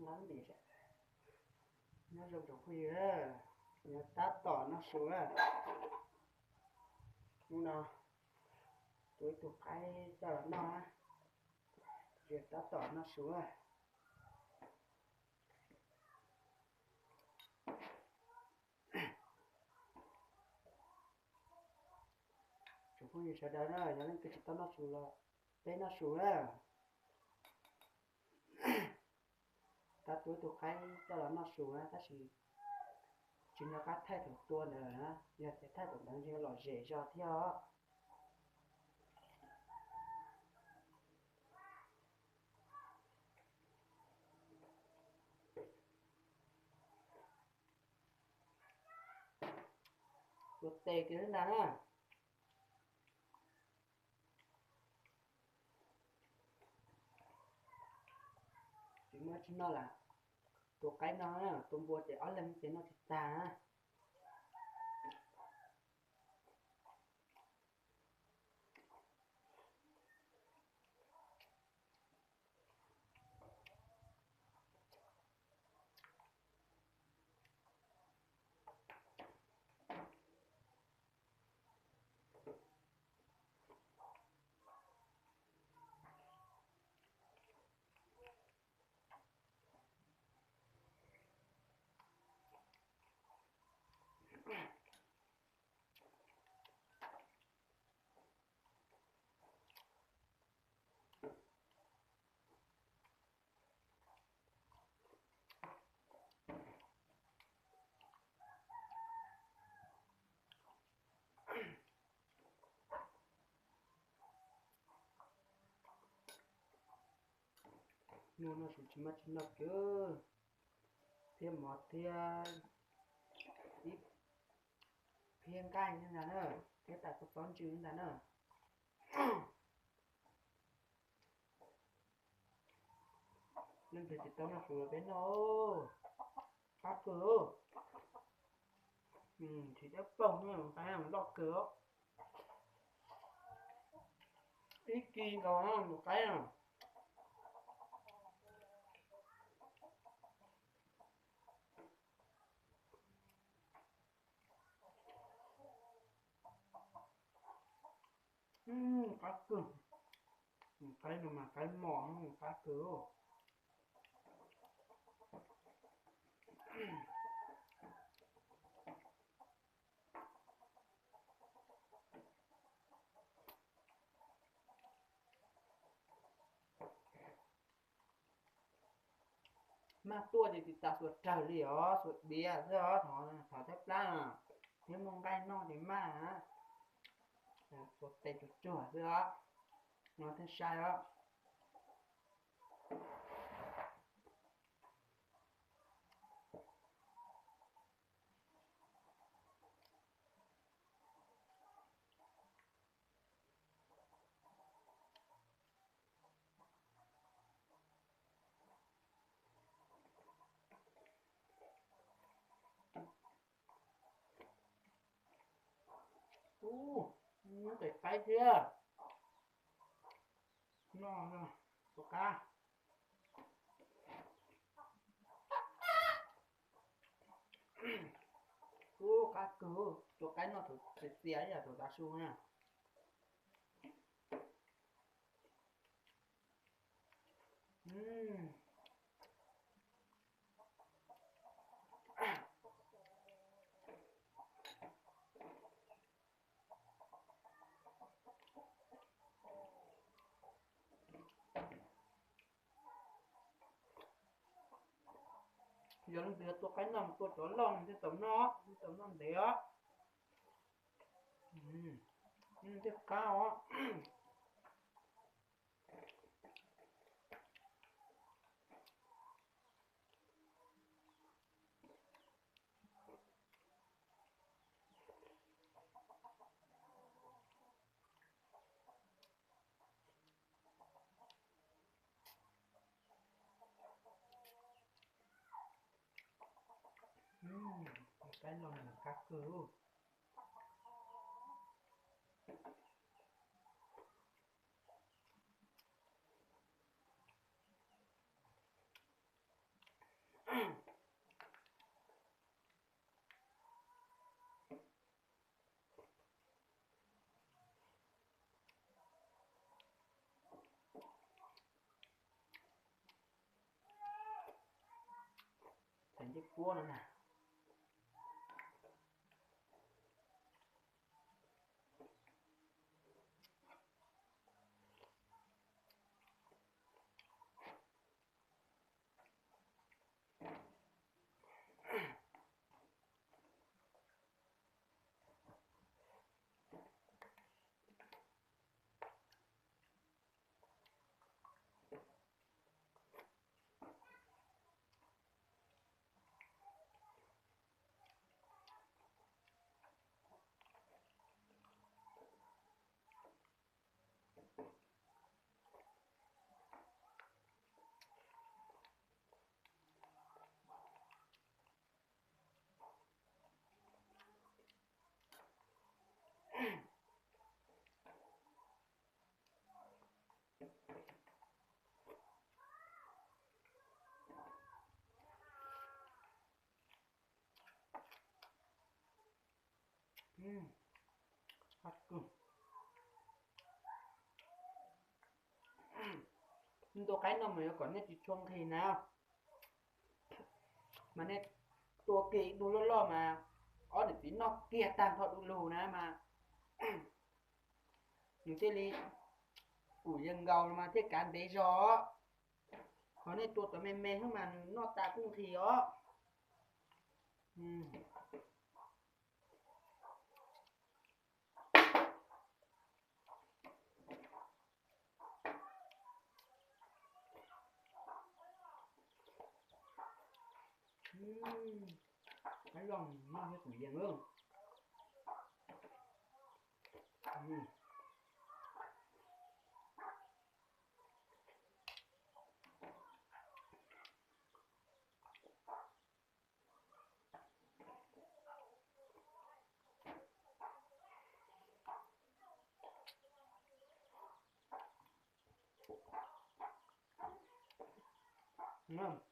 Nyob zoo tsoom phooj ywg, yog tab tom noj su na. Hnub no tua ib tug qaib coj los noj na. Yog tab tom noj su na. Tsoom phooj ywg sawv daws na, yog leej twg tsis tau noj su los peb noj su na. Tab tua ib tug qaib coj los noj su na, tab sis tsis nco qab thaij thaum tua ntawd na, yog tias thaij thaum ntawd ntshe lom zem zog thiab os. Tua tes kiag xwb ntag na. Tsis muaj dab tsi noj lawm. Tua qaib no, tua npua ces ob leeg ces noj tsis tag na. Noj no tsis muaj dab tsi noj kiag, thiab mov thiab ib phiab nqaij ntag na, thiab tas kuj txob ntsw ntag na. Leej twg tsis tau noj su los peb noj, qab kawg. Tsis dawb paug, qaib loj kawg. Ib kis nkaus tus qaib no. Qab kawg. Qaib no mas qaib mos, qab kawg. Maj tuaj ces tsis tas xuas rawg li os, xuas diav xwb os, thov thov thawj plab no, thiab muaj nqaij noj ces maj. Xuas tes tsuag tsuag xwb os, no thiaj sai os. Ub, muab tes qaib thiab. No, tus qab. Ub, qab kawg, tus qaib no thaum txias txias ib yam thaum tav su na. Yog leej twg tua qaib noj mus tua cov loj thiaj tau noj, thiaj tau noj ntev os. Thiaj qab os. Qaib no mas qab kawg. Ib puab no na. Ntu qaib no mas yuav kom nej tsis tshua nqhis na, mas nej tua kiag ib tug loj loj mas ob niam txiv noj kiag tag nrho du lug na mas nws thiaj li kum yees nkaus mas thiaj kav ntev zog. Ho nej tua cov me me xwb mas nws noj tas kuj nqhis os. Qaib loj noj thiab kum yees lawm.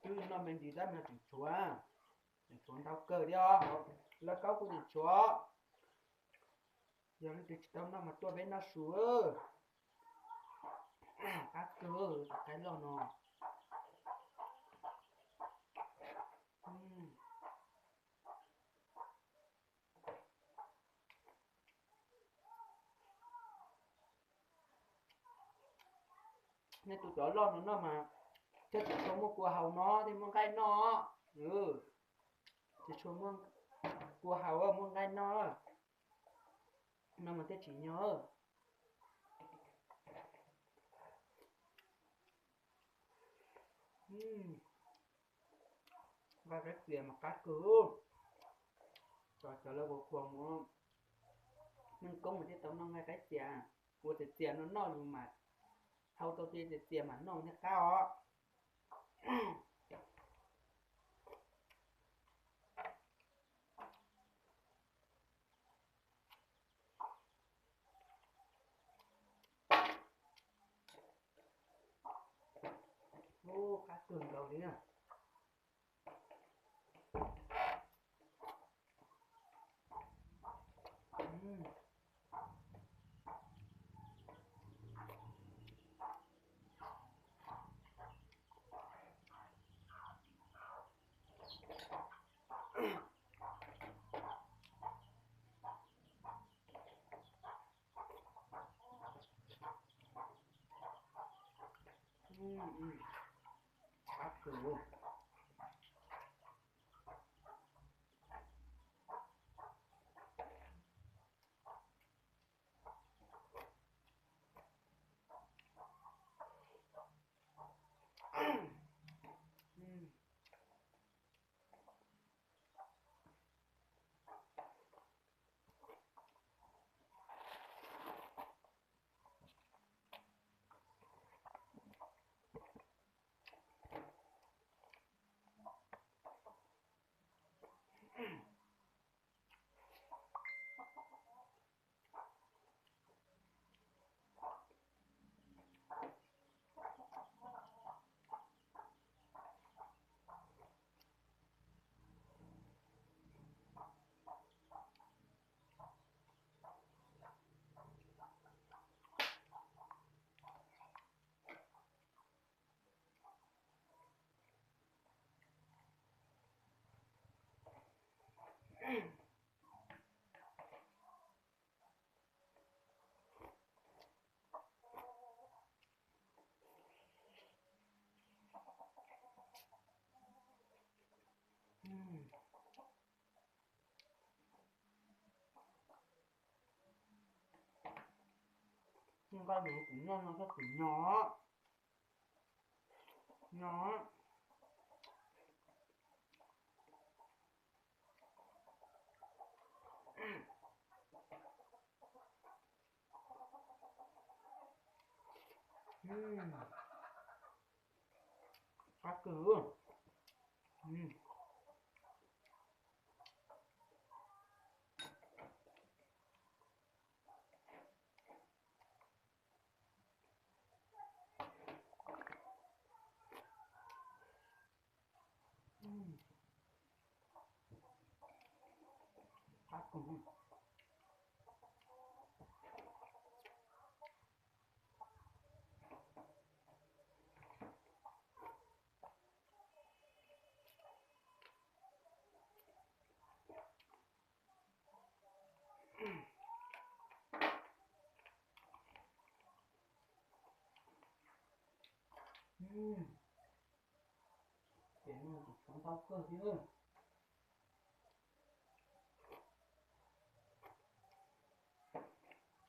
Twb noj me ntsis dab mas tseem tshuav, tseem tshuav ntau kawg thiab os. Lawv kaub kuj tseem tshuav. Yog leej twg tsis tau noj mas tuaj peb noj su. Qab kawg tus qaib loj no. Nej tus cov loj no noj mas thiaj tsis tshua muaj kua haus no thiaj muaj nqaij noj. Tsis tshua muaj kua haus muaj nqaij noj. No mas thiaj tsim nyog. Nqaij qaib txias mas qab kawg. Cov lawv ua khuas mus, noj koob mas thiaj tau noj nqaij qaib txias. Ua txias txias no noj yus mas dhau tau txias txias mas noj thiaj qab os. Ub, qab kawg nkaus li na. Qab kawg. Nqaij no kuv noj no txhob txwm nyo, nyo. Qab kawg. Qab kawg. Ces no kuv tshuav ntau kawg thiab.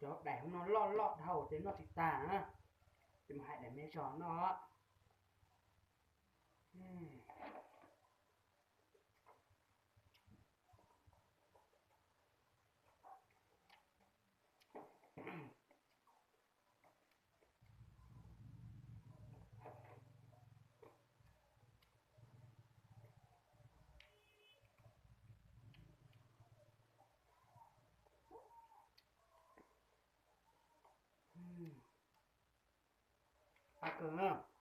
Cov daim no loj loj dhau ces noj tsis tag na. Ces mus hais daim me zog noj. Qab kawg na.